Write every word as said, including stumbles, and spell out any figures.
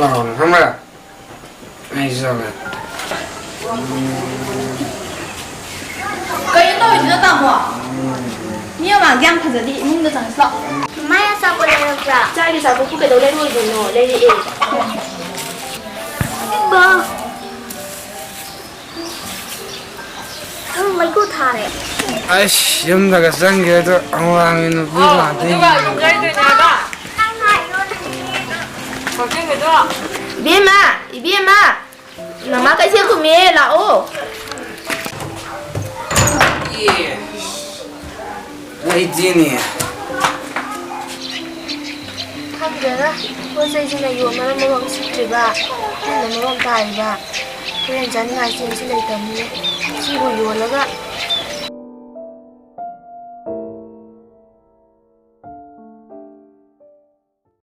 ꯂꯥꯎꯅ ꯈꯪꯕ꯭ꯔꯥ? ꯑꯩ ꯆꯠꯂꯦ꯫ ꯀꯩꯅꯣ ꯇꯧꯔꯤꯗꯨꯅ, ꯇꯥꯃꯣ? ꯃꯤ ꯃꯃꯥꯡꯗ ꯌꯥꯝ ꯐꯖꯗꯦ, ꯏꯃꯨꯡꯗ ꯆꯪꯁꯤ ꯂꯥꯛꯑꯣ꯫ ꯃꯥꯏ ꯑꯆꯥꯄꯣꯠ ꯂꯩꯔꯛꯄ꯭ꯔꯥ? ꯆꯥꯒꯤ ꯑꯆꯥꯄꯣꯠꯄꯨ ꯀꯩꯗꯧ ꯂꯩꯔꯣꯏꯗꯣꯏꯅꯣ? ꯂꯩꯔꯛꯑꯦ꯫ ꯏꯃꯥ꯫ ꯎꯝ, ꯃꯩꯈꯨ ꯊꯥꯔꯦ꯫ ꯑꯩꯁ, ꯌꯨꯝꯗꯒ ꯆꯪꯒꯦ ꯑꯗꯣ ꯑꯋꯥꯡꯒꯤ ꯅꯨꯄꯤ ꯑꯣ, ꯉꯥꯛꯇ ꯑꯗꯨꯒ ꯌꯦꯡꯉꯦ꯫ ꯑꯗꯨꯝ ꯂꯩꯗꯣꯏꯅꯦ ꯍꯥꯏꯕ꯫ ꯀꯛꯆꯤꯡꯒꯤꯗꯣ꯫ ꯏꯕꯦꯝꯃ, ꯏꯕꯦꯝꯃ, ꯃꯃꯥ ꯀꯩꯊꯦꯜ ꯀꯨꯝꯃꯦ, ꯂꯥꯛꯑꯣ꯫ ꯑꯦ꯫ ꯂꯩꯇꯦꯅꯦ꯫ ꯈꯪꯗꯦꯗ, ꯄꯣꯠ ꯆꯩꯁꯤꯅ ꯌꯣꯟꯕꯅ ꯃꯔꯣꯝ ꯁꯤꯠꯇ꯭ꯔꯤꯕ, ꯃꯤꯅ ꯃꯔꯣꯝ ꯇꯥꯔꯤꯕ꯫ ꯍꯣꯔꯦꯟ ꯆꯥꯅꯤꯡꯉꯥꯏ ꯆꯦꯡꯁꯨ ꯂꯩꯇꯕꯅꯤ꯫ ꯁꯤꯕꯨ ꯌꯣꯜꯂꯒ